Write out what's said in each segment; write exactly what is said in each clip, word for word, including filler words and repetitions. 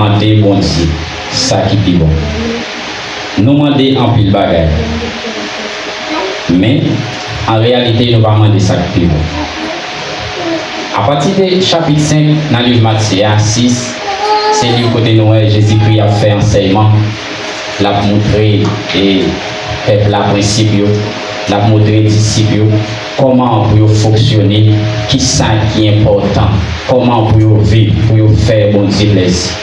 mande Bondye sa ki pi bon. Nou mande anpil bagay. Men, an reyalite, nou pa mande sa k pi bon. Apati de chapit senk nan liv Matye a, sis, se liv kote nou wè Jezikri ap fè ansèyman, l ap moutre, e, pèp la prensip yo, l ap moutre disip yo kòman pou yo fonksyone, kisa ki enpòtan, kòman pou yo viv, pou yo fè Bondye plezi.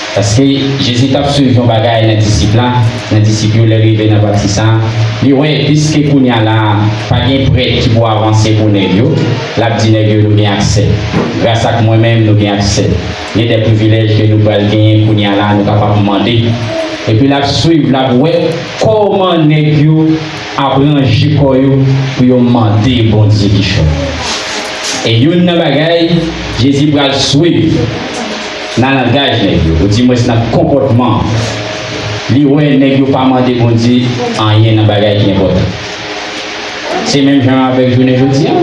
Paske Jezi t ap swiv yon bagay nan disip la, nan disip yo, lè l rive nan pati sa a, li wè, piske kounye a la, pa gen prèt ki pou avanse pou nèg yo, l ap di nèg yo, nou gen aksè. Gras ak mwen menm, nou gen aksè. Gen de privilèj ke nou pral genyen kounye a la, nou kapab mande. Epi l ap swiv, l ap wè kòman nèg yo ap ranje kò yo pou yo mande Bondye kichòy. E youn nan bagay Jezi pral swiv nan langaj nèg yo, oudimwens nan konpòtman, li wè nèg yo pa mande Bondye anyen nan bagay ki enpòtan. Se menm jan avèk jounen jodi a.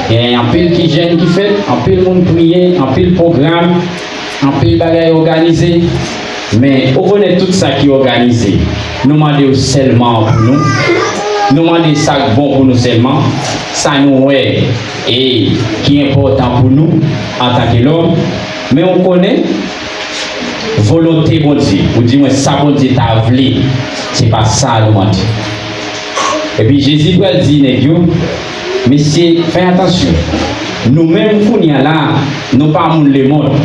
Gen anpil ti jèn ki fèt, anpil moun priye, anpil pwogram, anpil bagay òganize. Men, ou konnen tout sa ki òganize, nou mande yo sèlman pou nou. Nou mande sa k bon pou nou sèlman, sa nou wè e ki enpòtan pou nou antanke lòm. Men ou konnen, volonte Bondye, oudimwens sa Bondye ta vle, se pa sa nou mande. Epi Jezi pral di nèg yo, mesye, fè atansyon. Nou menm kounye a la, nou pa moun lemonn,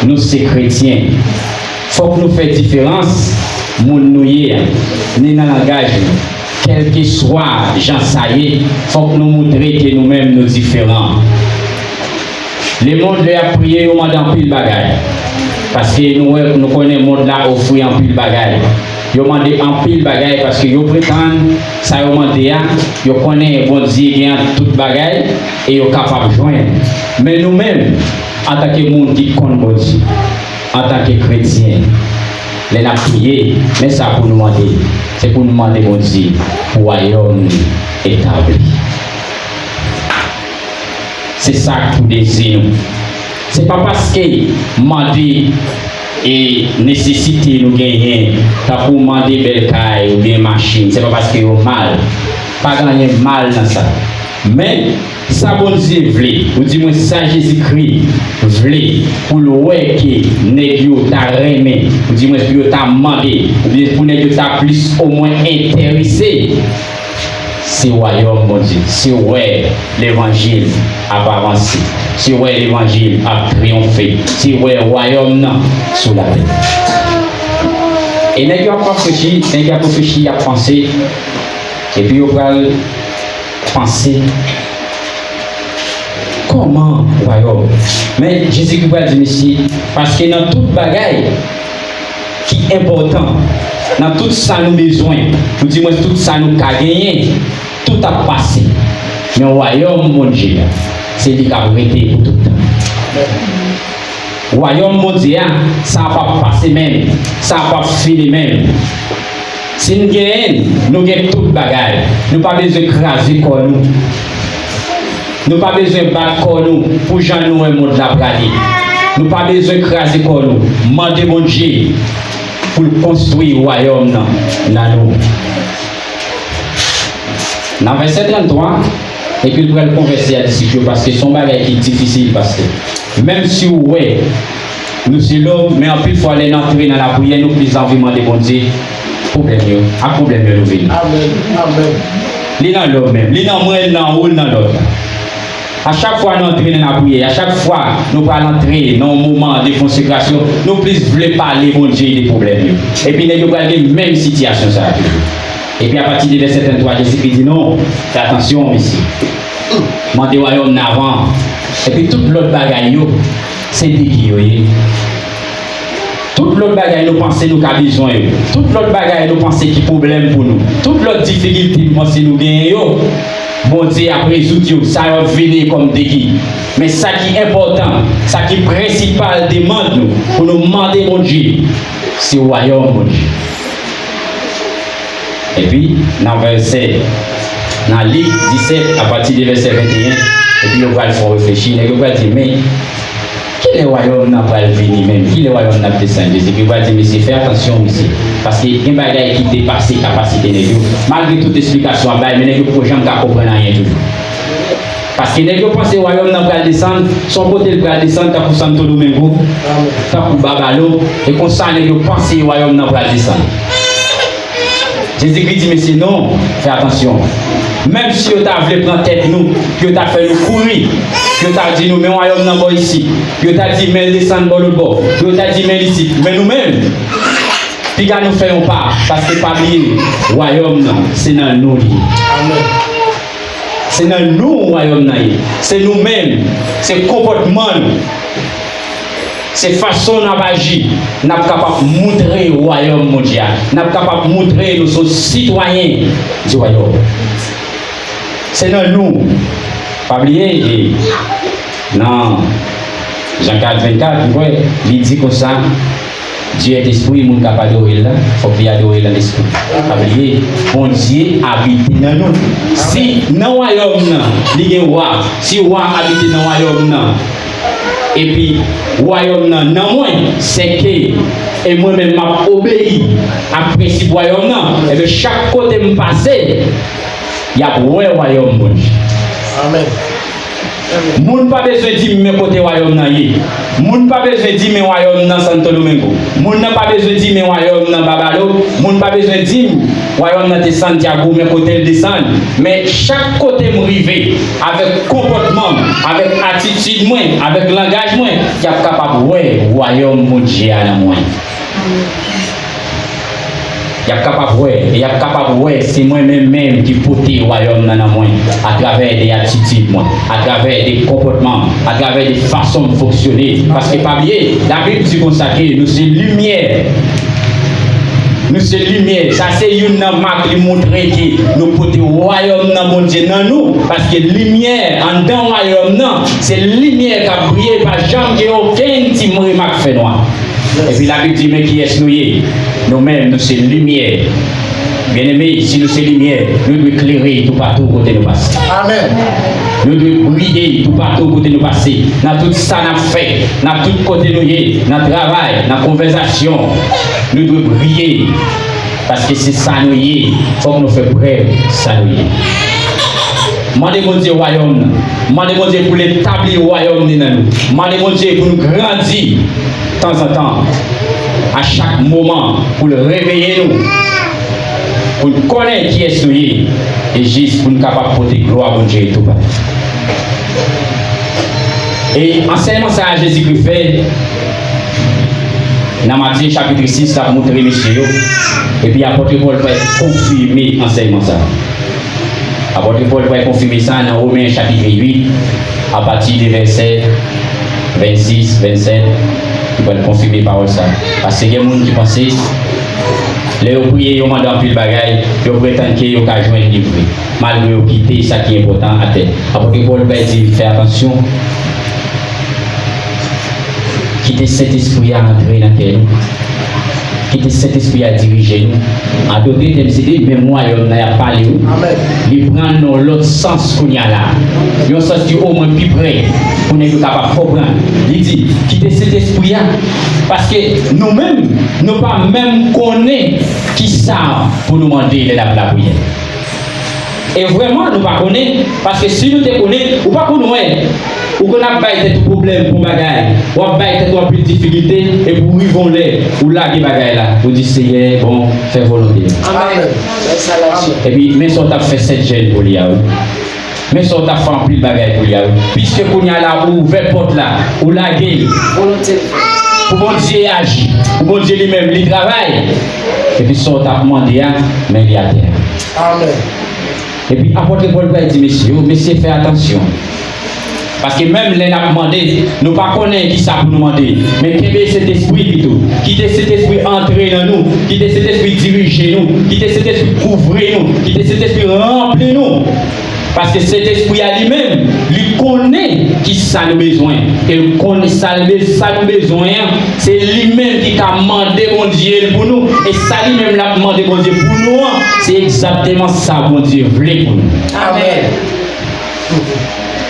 nou se kretyen. Fòk nou fè diferans moun nou ye a, ni nan langaj nou. Kèlkeswa jan sa ye, fòk nou moutre ke nou menm nou diferan. Lemonn, lè y ap priye, yo mande anpil bagay. Paske nou wè, nou konnen mond la ofri anpil bagay. Yo mande anpil bagay paske yo pretann sa yo mande a, yo konnen Bondye gen tout bagay e yo kapab jwenn. Men nou menm, antanke moun ki konn Bondye, antanke kretyen, lè n ap priye, men sa pou nou mande. Se pou nou mande Bondye pou wayòm li etabli. Se sa k pou dezi nou. Se pa paske mande e nesesite nou genyen, tankou mande bèl kay oubyen machin, se pa paske yo mal. Pa gen anyen mal nan sa. Men, sa Bondye vle, oudimwens sa Jezikri vle, pou l wè ke nèg yo ta renmen, oudimwens pou yo ta mande, oubyen pou nèg yo ta plis omwen enterese, se wayòm Bondye, se wè levanjil ap avanse, se wè levanjil ap triyonfe, se wè wayòm nan sou latè. E nèg yo ap reflechi, nèg yo ap reflechi, y ap panse, epi yo pral panse, kòman wayòm? Men Jezikri pral di, mesye, paske nan tout bagay ki enpòtan, nan tout sa nou bezwen, oudimwens tout sa nou ka genyen, tout ap pase. Men wayòm Bondye a, se li k ap rete pou tout tan. Wayòm Bondye a, sa p ap pase menm, sa p ap fini menm. Si n genyen l, nou gen tout bagay. Nou pa bezwen kraze kò nou. Nou pa bezwen bat kò nou pou jan nou wè mond la prale. Nou pa bezwen kraze kò nou. Mande Bondye pou l konstwi wayòm nan nan nou. Nan vèsè tranntwa, epi l pral konvèse a disip yo, paske se yon bagay ki difisil, paske menm si w wè nou se lòm, men anpil fwa lè n antre nan lapriyè, nou plis anvi mande Bondye pwoblèm yo, ak pwoblèm yo nou vini. Amèn. Amèn. Li nan lòm menm, li nan mwen, li nan ou, li nan lòt. A chak fwa nou antre nan lapriyè, a chak fwa nou pral antre nan yon moman de konsekrasyon, nou plis vle pale Bondye de pwoblèm yo. Epi nèg yo pral gen menm sitiyasyon sa a toujou. Epi apati de vèsè tranntwa, Jezikri di, non, fè atansyon, mesye. Mande wayòm nan avan. Epi tout lòt bagay yo, se de ki yo ye. Tout lòt bagay nou panse nou ka bezwen yo, tout lòt bagay nou panse ki pwoblèm pou nou, tout lòt difikilte nou panse nou genyen yo, Bondye ap rezoud yo, sa yo ap vini kòm degi. Men sa ki enpòtan, sa ki prensipal demann nou, pou nou mande Bondye, se wayòm Bondye. Epi, nan vèsè, nan Lik disèt, apati de vèsè venteyen, epi yo pral fè w reflechi, nèg yo pral di, men, Kilè wayòm nan pral vini menm? Kilè wayòm nan ap desann? Jezikri pral di, mesye, fè atansyon, mesye. Paske gen bagay ki depase kapasite nèg yo. Malgre tout esplikasyon w ap bay, men nèg yo poko janm ka konprann anyen toujou. Paske nèg yo panse wayòm nan pral desann, se yon kote l pral desann, tankou Santo Domingo, tankou Babalo, e konsa nèg yo panse wayòm nan pral desann. Jezikri di, mesye, non, fè atansyon. Menm si yo ta vle pran tèt nou, pou yo ta fè nou kouri, pou yo ta di nou, men wayòm nan bò isit, pou yo ta di, men l desann bò lòt bò, pou yo ta di, men l isit, men nou menm, piga nou fè yon pa, paske pa bliye, wayòm nan, se nan nou li ye. Se nan nou wayòm nan ye. Se nou menm. Se konpòtman nou. Se fason n ap aji. N ap kapab moutre wayòm Bondye a. N ap kapab moutre nou se yon sitwayen di wayòm. Se nan nou. Pa bliye, e, nan Jan kat vennkat, nou wè, li di konsa, Dye èt espri, moun k ap adore l la, fòk li adore l an espri. Pa bliye, Bondye abite nan nou. Si nan wayòm nan, li gen wa, si wa abite nan wayòm nan, epi wayòm nan nan mwen, sèke, e mwen menm m ap obeyi ak prensip wayòm nan, ebyen chak kote m pase, y ap wè wayòm Bondye. Amèn. Moun pa bezwen di m men kote wayòm nan ye. Moun pa bezwen di men wayòm nan Santo Domingo. Moun nan pa bezwen di men wayòm nan Babalo. Moun pa bezwen di m wayòm nan te Santiago, men kote l desann. Men chak kote m rive, avèk konpòtman m, avèk atitid mwen, avèk langaj mwen, y ap kapab wè wayòm Bondye a nan mwen. Y ap kapab wè, e y ap kapab wè se mwen menm menm ki pote wayòm nan nan mwen, atravè de atitid mwen, atravè de konpòtman m, atravè de fason m fonksyone. Paske pa bliye, Labib di konsa ke nou se limyè. Nou se limyè. Sa se youn nan mak li montre ke nou pote wayòm nan Bondye nan nou. Paske limyè anndan wayòm nan, se limyè k ap briye, pa janm gen okenn ti remak fènwa. Epi Labib di, men kiyès nou ye? Nou menm, nou se limyè. Byeneme, si nou se limyè, nou dwe klere toupatou kote nou pase. Amèn. Nou dwe briye toupatou kote nou pase. Nan tout sa n ap fè, nan tout kote nou ye, nan travay, nan konvèsasyon, nou dwe briye. Paske se sa nou ye, fòk nou fè prèv sa nou ye. Mande Bondye wayòm nan. Mande Bondye pou l etabli wayòm li nan nou. Mande Bondye pou nou grandi tanzantan, a chak moman, pou l reveye nou, pou n konnen kiyès nou ye, e jis pou n kapab pote glwa Bondye toupatou. E ansèyman sa a Jezikri fè nan Matye chapit sis, l ap montre mesye yo, epi apot Pòl pral konfime ansèyman sa a. Apot Pòl pral konfime sa nan Women chapit uit, apati de vèsè vennsis, vennsèt, li pral konfime pawòl sa. Paske gen moun ki panse, lè yo priye, yo mande anpil bagay, yo pretann ke yo ka jwenn li vre. Malgre yo kite sa ki enpòtan atè. Apot Pòl pral di, fè atansyon. Kite Sentespri a antre nan kè nou. Kite Sentespri a dirije nou. An dòt tèm, se de menm wayòm nan y ap pale, wi. Amèn. Li pran yon lòt sans kounye a la. Yon sans ki omwen pi prè pou nèg yo kapab konprann. Li di, kite Sentespri a. Paske nou menm, nou pa menm konnen kisa pou nou mande lè n ap lapriyè. E vrèman, nou pa konnen, paske si nou te konnen, ou pa konn wè. Ou konn ap bay tèt ou pwoblèm pou bagay, w ap bay tèt ou anpil difikilte, epi w rive yon lè, ou lage bagay la, ou di, Seyè, bon, fè volonte w. Amèn. Amèn. Epi, men sa w t ap fè sèt jèn pou li a, wi. Men sa w t ap fè anpil bagay pou li a, wi. Piske kounye a la, ou ouvè pòt la, ou lage l. Volonte l. Pou Bondye aji, pou Bondye li menm, li travay. Epi sa w t ap mande a, men li atè a. Amèn. Epi apot Pòl pral di mesye yo, mesye, fè atansyon. Paske menm lè n ap mande, nou pa konnen kisa pou nou mande. Men kenbe Sentespri pito. Kite Sentespri antre nan nou. Kite Sentespri dirije nou. Kite Sentespri kouvri nou. Kite Sentespri ranpli nou. Paske Sentespri a li menm, li konnen kisa nou bezwen. E l konnen sa l be-, sa nou bezwen an, se li menm ki ka mande Bondye l pou nou. E sa li menm l ap mande Bondye pou nou an, se egzakteman sa Bondye vle pou nou. Amèn.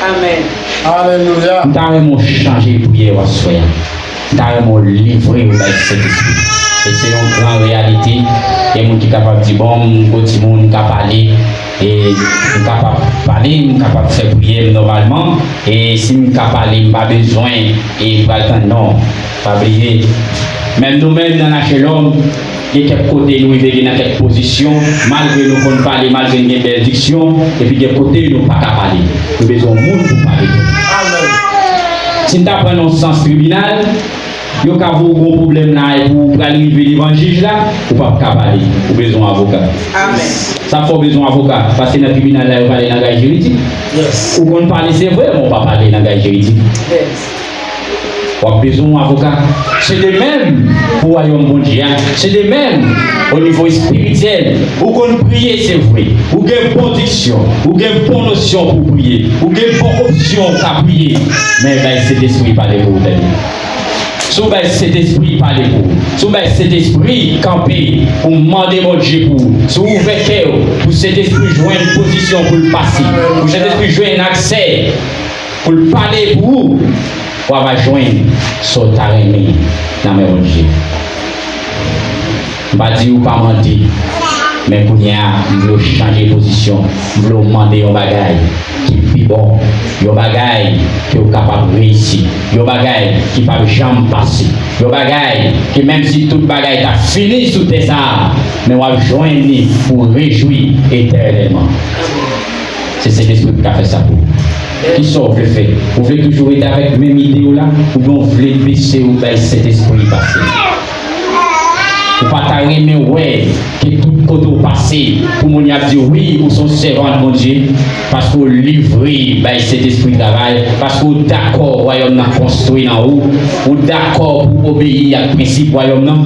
Amèn. Alelouya. M ta renmen w chanje priyè w aswè a. M ta renmen w livre w bay Sentespri. E se yon gran reyalite. Gen moun ki kapab di, "Bon, m gwo timoun, m ka pale, e m kapab pale, m kapab fè priyè m nòmalman, e si m ka pale, m pa bezwen e pral tann." Non, pa bliye. Menm nou menm nan nache lòm, gen kèk kote nou rive gen nan kèk pozisyon, malgre nou konn pale, malgre n gen bèl diksyon, epi gen kote nou pa ka pale. Nou bezwen yon moun pou pale. Si n ta pran nan yon sans tribinal, yo ka voye w gon pwoblèm la, epi w pral rive devan jij la, ou p ap ka pale. Ou bezwen yon avoka. Sa fè w bezwen yon avoka, paske nan tribinal la, yo pale langaj jiridik. Ou konn pale, se vre, men w pa pale langaj jiridik. W ap bezwen yon avoka. Se de menm pou wayòm Bondye a. Se de menm o nivo espirityèl. Ou konn priye, se vre. Ou gen bon diksyon. Ou gen bon nosyon pou priye. Ou gen bon opsyon w ka priye. Men bay Sentespri pale pou ou, tande. Si w bay Sentespri pale pou ou, si w bay Sentespri kanpe pou mande Bondye pou ou, si w ouvè kè w pou Sentespri jwenn pozisyon pou l pase, pou Sentespri jwenn aksè, pou l pale pou ou, w ava jwenn sa w ta renmen nan men Bondye. M pa di w pa mande, men kounye a, m vle w chanje pozisyon. M vle w mande yon bagay ki pi bon, yon bagay ke w kapab reyisi, yon bagay ki p ap janm pase, yon bagay ke menm si tout bagay ta fini sou tè sa a, men w ap jwenn li pou w rejwi etènèlman. Se Sentespri ki ka fè sa pou ou. Kisa w vle fè? Ou vle toujou rete avèk menm ide w la, oubyen w vle bese w bay Sentespri pase? Ou pa ta renmen wè ke tout kote w pase, pou moun y ap di, "Wi, ou se yon sèvant Bondye, paske w livre bay Sentespri travay, paske w dakò wayòm nan konstwi nan ou, ou dakò pou w obeyi ak prensip wayòm nan."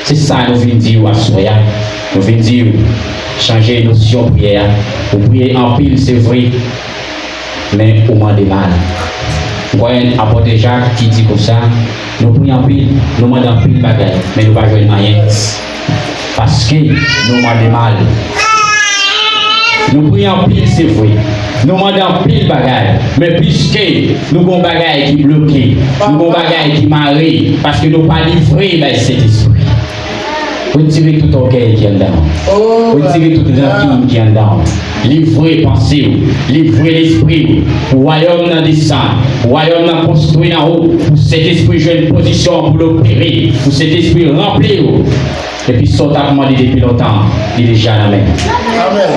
Se sa nou vin di w aswè a. Nou vin di w, chanje nosyon priyè a. Ou priye anpil, se vre, men ou mande mal. M kwè apòt Jak ki di konsa, nou priye anpil, nou mande anpil bagay, men nou pa jwenn anyen. Paske nou mande mal. Nou priye anpil, se vre. Nou mande anpil bagay. Men piske nou gon bagay ki bloke, nou gon bagay ki mare, paske nou pa livre bay Sentespri. Retire tout ògèy ki anndan w. Retire tout rankin ki anndan w. Livre panse w. Livre lespri w. Pou wayòm nan desann. Pou wayòm nan konstwi nan ou. Pou Sentespri jwenn pozisyon pou l opere. Pou Sentespri ranpli w. Epi sa w t ap mande depi lontan, li deja nan men w.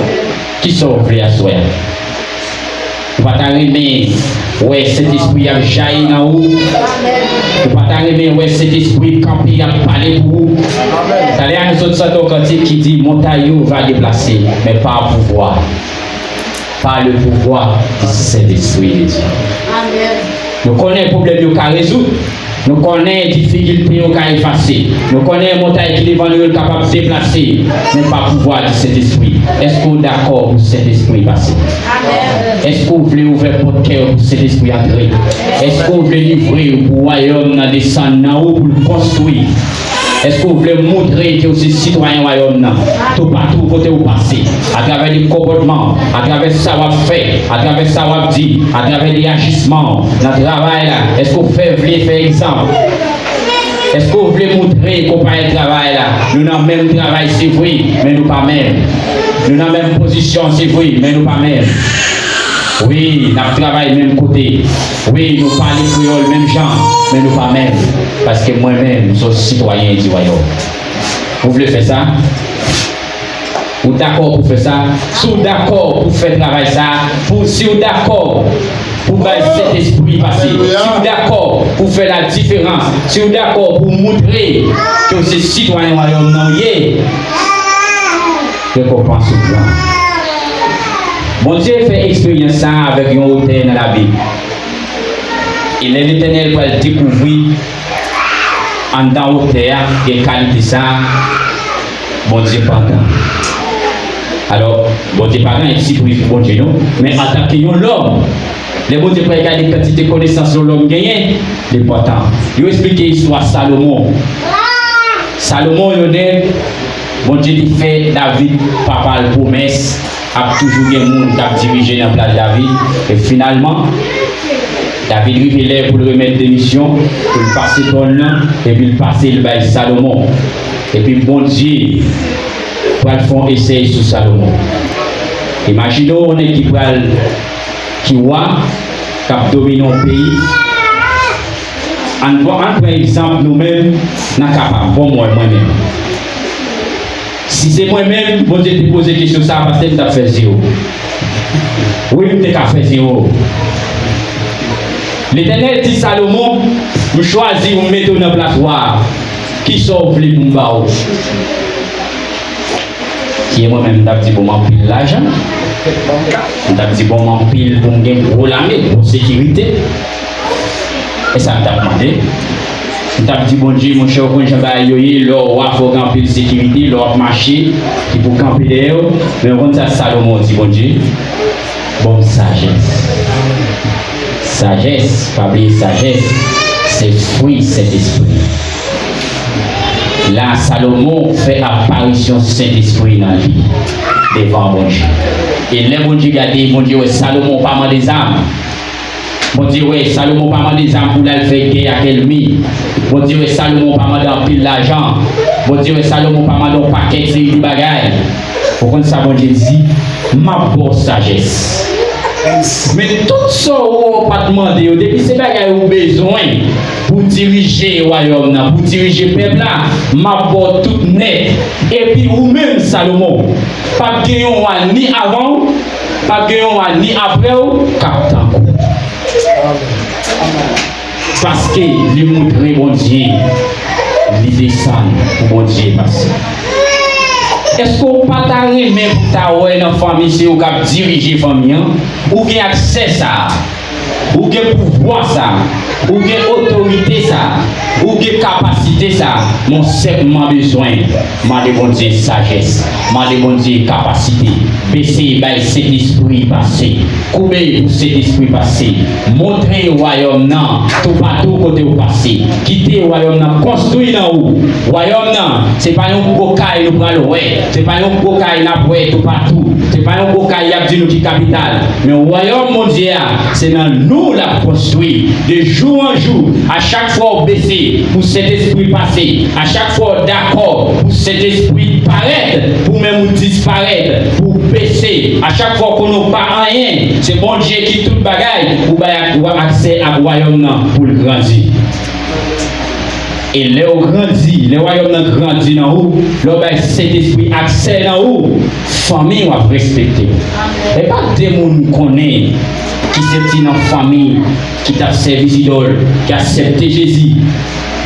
Kisa w vle aswè a? Ou pa ta renmen wè Sentespri ap jayi nan ou? Ou pa ta renmen wè Sentespri kanpe ap pale pou ou? Talè a nou sot chante yon kantik ki di, "Montay yo va deplase, men pa pouvwa, pa le pouvwa di Sentespri de Dye." Nou konnen pwoblèm yo ka rezoud. Nou konnen difikilte yo ka efase. Nou konnen montay ki devan nou yo kapab deplase. Men pa pouvwa di Sentespri. Èske w dakò pou Sentespri pase? Èske w vle ouvè pòt kè w pou Sentespri antre? Èske w vle livre w pou wayòm nan desann nan ou pou l konstwi? Èske w vle moutre ke w se sitwayen wayòm nan toupatou kote w pase? Atravè de konpòtman w, atravè sa w ap fè, atravè sa w ap di, atravè de ajisman w nan travay la, èske w fè, vle fè egzanp? Èske w vle moutre konpayèl travay la, nou nan menm travay, se vre, men nou pa menm? Nou nan menm pozisyon, se vre, men nou pa menm. Wi, n ap travay menm kote. Wi, nou pale kreyòl menm jan, men nou pa menm. Paske mwen menm, m se yon sitwayen di wayòm. Ou vle fè sa? Ou dakò pou fè sa? Si w dakò pou fè travay sa, pou, si w dakò pou bay Sentespri pase, si w dakò pou fè ladiferans, si w dakò pou moutre ke w se sitwayen wayòm nan w ye, rekonpans ou pran. Bondye fè eksperyans sa a avèk yon otè nan Labib. E lè Letènèl pral dekouvri anndan otè a, gen kalite sa a, Bondye pantan. Alò, Bondye pa gen sipriz pou Bondye, non. Men antanke yon lòm, lè Bondye pral gade kantite konesans yon lòm genyen, li pantan. Yo esplike istwa Salomon. Salomon, yon nèg, Bondye te fè David, papa l, pwomès. Ap toujou gen moun k ap dirije nan plas David. E finalman, David rive lè pou l remèt demisyon, pou l pase twòn nan, epi l pase l bay Salomon. Epi Bondye pral fè yon esèy sou Salomon. Imajine w yon nèg ki pral, ki wa, k ap domine yon peyi. Ann pran, ann pran egzanp nou menm nan ka pa m. Bon, mwen, mwen menm. Si se mwen menm, Bondye te poze kesyon sa a, pastè, m t ap fè zewo. Wi, m te ka fè zewo. Letènèl di Salomon, m chwazi w, m mete w nan plas wa a. Kisa w vle pou m ba w? Si e mwen menm, m t ap di, bon, m anpil lajan. M t ap di, bon, m anpil pou m gen gwo lame, gwo sekirite. E sa m t ap mande. M t ap di, Bondye, monchè, ou konn jan bagay yo ye, lè w wa, fò w gen anpil sekirite, lè w ap mache, ki pou kanpe dèyè w. Men ou konn sa Salomon di Bondye? Ban m sajès. Sajès, pa bliye sajès, se fwi Sentespri. La, Salomon fè aparisyon Sentespri nan li devan Bondye. E lè Bondye gade, Bondye wè Salomon pa mande zam. Bondye wè Salomon pa mande zam pou l al fè gè ak ènmi. Bondye wè Salomon pa mande anpil lajan. Bondye wè Salomon pa mande yon pakèt seri de bagay. Ou konn sa Bondye di? M ap ba w sajès. Men tout sa w wè w pa t mande yo, depi se bagay ou bezwen pou dirije wayòm nan, pou dirije pèp la, m ap ba w tout nèt. Epi ou menm, Salomon, p ap gen yon wa ni avan w, p ap gen yon wa ni apre w k ap tankou w. Paske li montre Bondye, li desann pou Bondye pase. Èske w pa ta renmen pou w ta wè nan fanmi se ou k ap dirije fanmi an? Ou gen aksè sa a, ou gen pouvwa sa a, ou gen otorite sa a, ou gen kapasite sa a, men w sèlman bezwen mande Bondye sajès, mande Bondye kapasite, bese bay Sentespri pase. Koube pou Sentespri pase. Montre wayòm nan toupatou kote w pase. Kite wayòm nan konstwi nan ou. Wayòm nan, se pa yon gwo kay nou pral wè. Se pa yon gwo kay n ap wè toupatou. Se pa yon gwo kay y ap di nou ki kapital. Men wayòm Bondye a, se nan nou l ap konstwi. De jou an jou, a chak fwa w bese, pou Sentespri pase. A chak fwa w dakò pou Sentespri parèt, pou menm ou disparèt, pou w bese. A chak fwa w konnen w pa anyen, se Bondye ki tout bagay, ou bay ak, ou aksè ak wayòm nan pou l grandi. E lè w grandi, lè wayòm nan grandi nan ou, lè w bay Sentespri aksè nan ou, fanmi w ap respekte w. E pa de moun m konnen ki soti nan fanmi ki t ap sèvi zidòl, ki aksepte Jezi.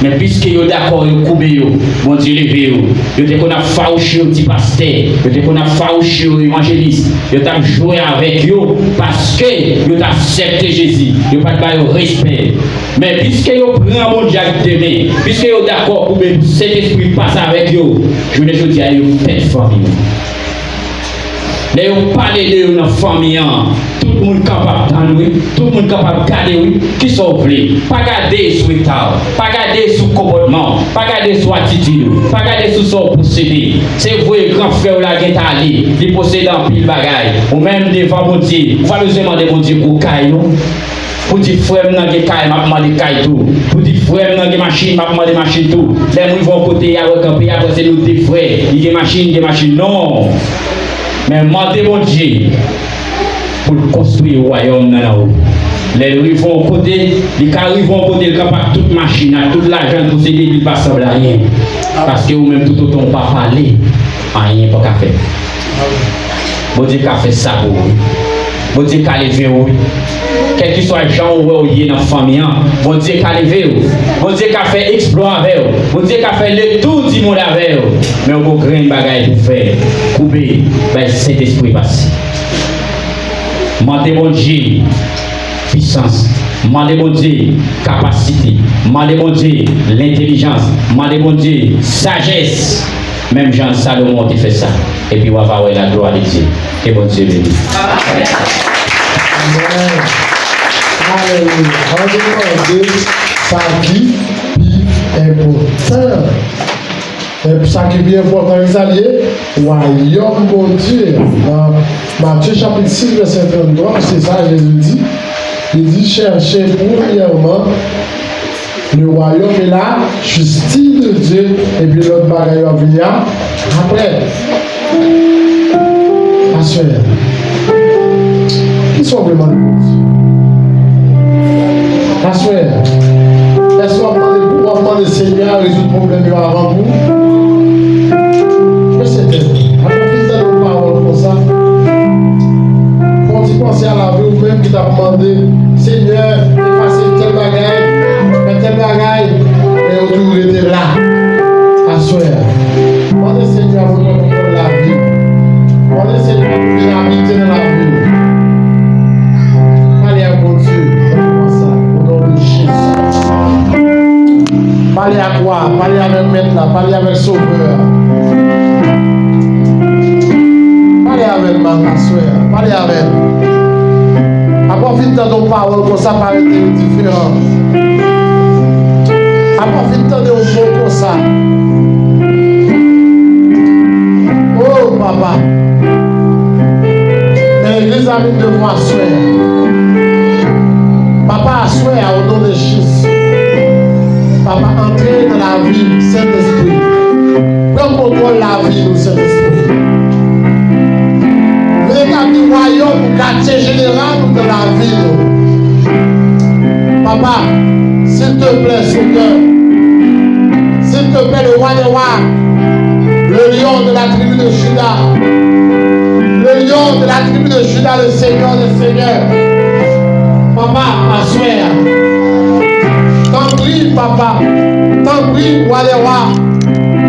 Men piske yo dakò, yo koube yo, Bondye leve yo. Yo te konn ap fawouche yo ti pastè, yo te konn ap fawouche yo evanjelis. Yo t ap jwe avèk yo paske yo t aksepte Jezi. Yo pa t ba yo respè. Men piske yo pran Bondye ak de men, piske yo dakò koube pou Sentespri pase avèk yo, jounen jodi a, yo tèt fanmi yo. Lè yo pale de yo nan fanmi an, tout moun kapab tann, wi, tout moun kapab gade, wi. Kisa w vle? Pa gade sou eta w, pa gade sou konpòtman w, pa gade sou atitid ou, pa gade sou sa w posede. Se vre, gran frè w la gentan ale, li posede anpil bagay. Ou menm, devan Bondye, ou pa bezwen mande Bondye gwo kay, non. Pou di frè m nan gen kay, m ap mande kay tou. Pou di frè m nan gen machin, m ap mande machin tou. Lè m rive yon kote, y a wè kanpe, y a panse nou de frè. Li gen machin, m gen machin. Non! Men mande Bondye pou l konstwi wayòm nan nan ou. Lè l rive yon kote, li ka rive yon kote, l kapab tout machin ak tout lajan l posede, epi l pa sanble anyen. Paske ou menm, toutotan w pa pale, anyen pa ka fèt. Bondye ka fè sa pou ou. Bondye ka leve w, wi. Kèlkeswa jan ou wè w ye nan fanmi an, Bondye ka leve w. Bondye ka fè eksplwa avè w. Bondye ka fè letou di mond avè w. Men w gon grenn bagay pou fè. Koube, bay Sentespri pase. Mande Bondye pisans. Mande Bondye kapasite. Mande Bondye lentelijans. Mande Bondye sajès. Menm jan Salomon te fè sa. Epi w a va wè laglwa de Dye. Ke Bondye beni. Amèn. Alelouya. Ann nou mande sa ki pi enpòtan. E sa ki pi enpòtan, ki sa l ye? Wayòm Bondye. Nan Matye chapit sis, vèsè tranntwa, se sa Jezi di. Li di, chèche premyèman le royaume et la justice de Dieu, epi lòt bagay yo ap vini a, apre. Aswè a, kisa w vle mande Bondye? Aswè a, èske w ap mande pou, w ap mande Senyè a rezoud pwoblèm yo avan pou? Mesye tèt, apre fin tande yon pawòl konsa, fò w ti panse a lavi w menm ki t ap mande, Senyè, efase tèl bagay, fè tèl bagay, men yo toujou rete la. Aswè a, mande Senyè a pou l pran kontwòl lavi w. Mande Senyè a pou l vin abite nan lavi w. Pale ak Bondye nan moman sa, o non de Jezi. Pale ak Wa, pale avèk Mèt la, pale avèk Sovè a. Pale avè l, ma, aswè a. Pale avè l. Apre w fin tande yon pawòl konsa, pa rete endiferan. Apre w fin tande yon mo konsa. O, papa. Men legliz la vin devan aswè a. Papa, aswè a, o non de Jezi. Papa, antre nan lavi, Sentespri. Pran kontwòl lavi nou, Sentespri. Vin etabli wayòm ou, katye jeneral ou nan lavi nou. Papa, s'il te plaît, Seigneur, s'il te plaît, le roi des rois, le lion de la tribu de Juda, le lion de la tribu de Juda, le Seigneur des seigneurs. Papa, aswè a, tanpri, papa, tanpri, wa dè wa,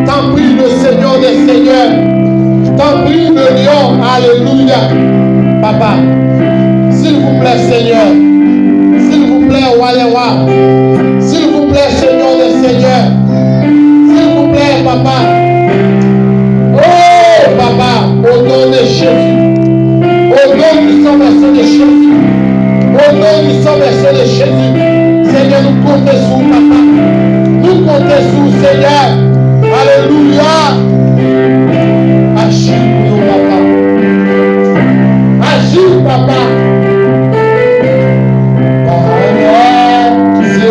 tanpri, le Senyè dè senyè, tanpri, le lyon, alelouya. Papa, silvouplè, Senyè, silvouplè, wa dè wa, silvouplè, Senyè dè senyè, silvouplè, papa. Oh, papa, au nom de Jésus. Au nom du sang versé de Jésus. Au nom du sang versé de Jésus. Senyè, nou konte sou ou, papa. Nou konte sou ou, Senyè. Alelouya. Aji pou nou, papa. Aji, papa. Papa, se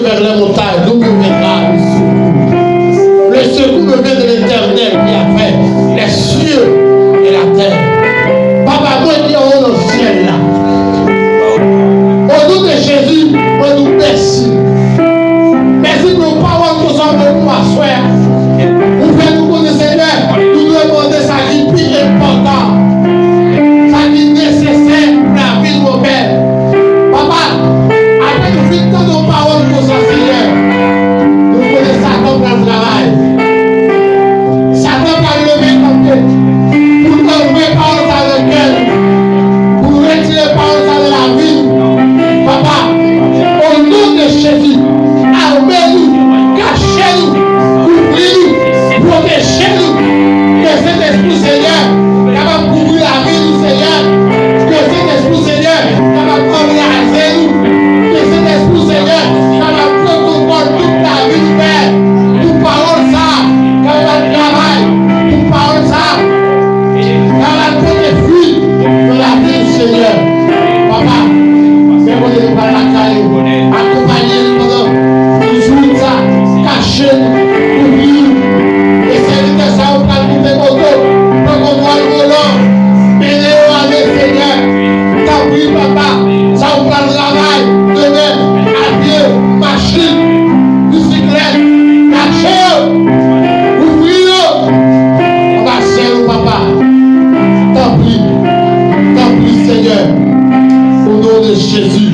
Vers les montagnes, d'où me viendra le secours. Le secours me vient de l'Éternel qui a fait les cieux et la terre. Papa, mwen ki anwo nan syèl la. O non de Jezi, mwen di w mèsi. Mèsi pou yon pawòl konsa ou ban nou aswè a. Ou fè nou konnen, Senyè, nou dwe mande sa ki pi enpòtan, sa ki nesesè pou lavi nou, Pè. Papa, apre nou fin tande yon pawòl konsa, Senyè, nou konnen Satan pral travay. Satan pral leve kanpe pou l anlve pawòl sa nan kè nou, pou l retire pawòl sa nan lavi nou. Papa, o non de Jezi, ame nou, kache nou, kouvri nou, pwoteje nou. Ke Sentespri Senyè kapab kouvri lavi nou, Senyè. Ke Sentespri Senyè kapab anraze nou. Ke Sentespri Senyè kapab pran kontwòl tout lavi nou, Pè. Pou pawòl sa a kapab travay. Pou pawòl sa a kapab pote fwi nan lavi nou, Senyè. Papa, men kote nou pral lakay ou. Akonpaye nou pandan jou sa. Kache nou, kouvri nou. E sèvitè sa yo pral moute moto, pran kontwòl volan, mennen yo ale, Senyè. Tanpri, Papa, sa yo pral travay demen, avyon, machin, bisiklèt, kache yo, kouvri yo. Anba syèl ou, Papa. Tanpri, tanpri, Senyè. O non de Jezi.